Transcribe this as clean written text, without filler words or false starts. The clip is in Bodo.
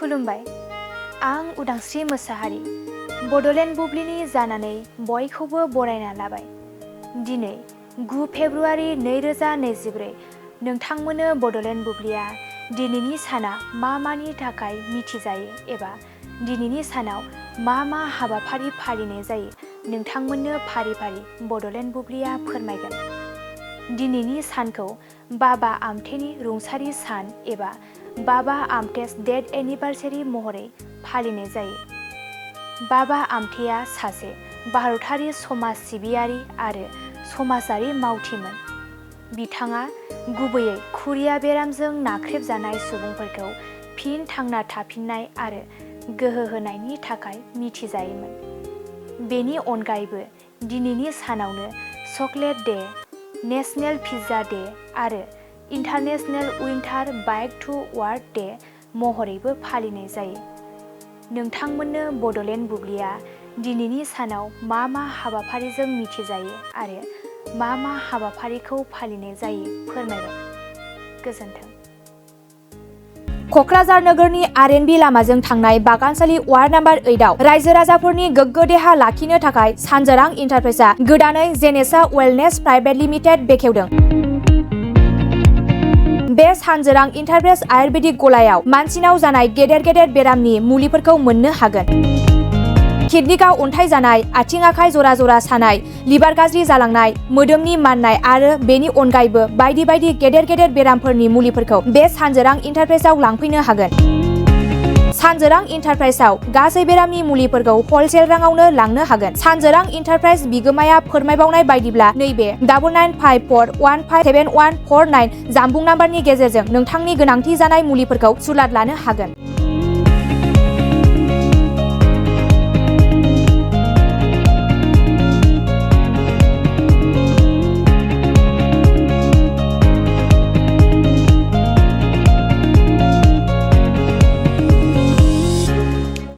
खुलुमबाय। आं उदांस्रि मोसाहारि बड'लेण्ड बुब्लिनि जानानै बयखौबो बरायना लाबाय। दिनै 9 फेब्रुआरि 2024 नोंथांमोननो बड'लेण्ड बुब्लिया दिनैनि साना मानि थाखाय मिथिजायो एबा दिनैनि सानाव मा हाबाफारि फालिनाय जायो नोंथांमोननो फारि फारि बड'लेण्ड बुब्लिया फोरमायगोन। दिनैनि सानखौ बाबा आमथेनि रुंसारि सान एबा बाबा आमटेस डेथ एनिभार्सारि महरै फालिनाय जायो। बाबा आमथेया सासे भारतारि समाज सिबियारि आरो समाजारि मावथिमोन। बिथाङा गुबैयै खुरिया बेरामजों नाख्रेबजानाय सुबुंफोरखौ फिन थांना थाफिननाय आरो गोहो होनायनि थाखाय मिथिजायोमोन। बेनि अनगायैबो दिनैनि सानावनो chocolate day, national pizza day आरो इन्टारनेशनेल उइन्टार बाइक टु वार्क डे महरैबो फालिनाय जायो। नोंथांमोननो बड'लेण्ड बुब्लिया दिनैनि सानाव मा हाबाफारिजों मिथिजायो आरो मा हाबाफारिखौ फालिनाय जायो फोरमायबाय। गोजोन्थों। क'क्राझार नोगोरनि आर.एन.बि लामाजों थांनाय बागानसालि वार्ड नाम्बार 8 आव रायजो राजाफोरनि गोग्गो देहा लाखिनो थाखाय सानजोरां इन्टारप्राइजआ गोदानै जेनेसा वेलनेस प्राइभेट लिमिटेड बेखेवदों। बे सानजोरां इन्टारप्राइज आयुर्वेदिक गलायाव मानसिनाव जानाय गेदेर बेरामनि मुलिफोरखौ मोननो हागोन। किडनिकआव अन्थाइ जानाय, आथिं आखाइ जरा सानाय, लिभार गाज्रि जालांनाय, मोदोमनि माननाय आरो बेनि अनगायैबो बायदि गेदेर बेरामफोरनि मुलिफोरखौ बे सानजोरां इन्टारप्राइजआव लांफैनो हागोन। सानजोरां इन्टारप्राइजआव गासै बेरामनि मुलिफोरखौ हलसेल राङावनो लांनो हागोन। सानजोरां इन्टारप्राइज बिगोमाया फोरमायबावनाय बायदिब्ला नैबे 9954157149 जानबुं नाम्बारनि गेजेरजों नोंथांनि गोनांथि जानाय मुलिफोरखौ सुलाद लानो हागोन।